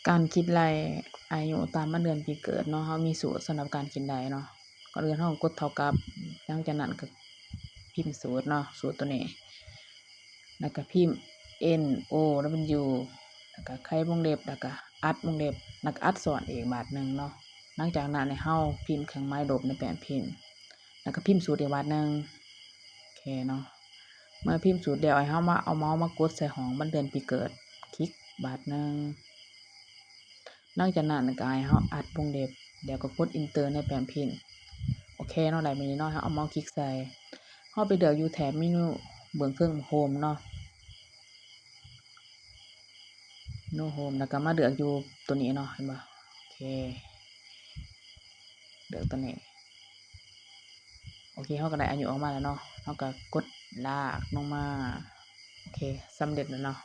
ການຄິດໄລ່ອາຍຸຕາມວັນເດືອນປີເກີດເນາະ, ເຮົາມີສູດສຳລັບການຄິດໄລ່ເນາະ. ກ່ອນອື່ນເຮົາກໍກົດເທົ່າກັບ, ຫຼັງຈາກນັ້ນກໍພິມສູດເນາະ, ສູດຕົວນີ້ ແລ້ວກໍພິມ N O W ແລ້ວກໍໄຂວົງເລັບ ແລ້ວກໍອັດວົງເລັບ ແລ້ວກໍອັດຊ້ອນອີກບາດໜຶ່ງເນາະ. ຫຼັງຈາກນັ້ນໃຫ້ເຮົາພິມເຄື່ອງໝາຍລົບໃນແປ້ນພິມ ແລ້ວກໍພິມສູດອີກບາດໜຶ່ງ. ໂອເຄເນາະ, ເມື່ອພິມສູດແລ້ວ ໃຫ້ເຮົາມາເອົາເມົາສ໌ມາກົດໃສ່ຫ້ອງວັນເດືອນປີເກີດ ຄລິກບາດໜຶ່ງ. ຫຼັງຈາກນັ້ນກໍໃຫ້ເຮົາອັດວົງເລັບ ແລ້ວກໍກົດ Enter ໃນແປ້ນພິມ. ໂອເຄເນາະ, ໄດ້ແບບນີ້ເນາະ, ໃຫ້ເຮົາເອົາເມົາສ໌ຄລິກໃສ່. ເຮົາໄປເລືອກຢູ່ແຖບເມນູເບື້ອງເທິງ Home ເນາະ, ເມນູ Home ແລ້ວກໍມາເລືອກຢູ່ຕົວນີ້ເນາະ, ເຫັນບໍ່? ໂອເຄ ເລືອກຕົວນີ້. ໂອເຄ ເຮົາກໍໄດ້ອາຍຸອອກມາແລ້ວເນາະ, ເຮົາກໍກົດລາກລົງມາ. ໂອເຄ ສຳເລັດແລ້ວເນາະ.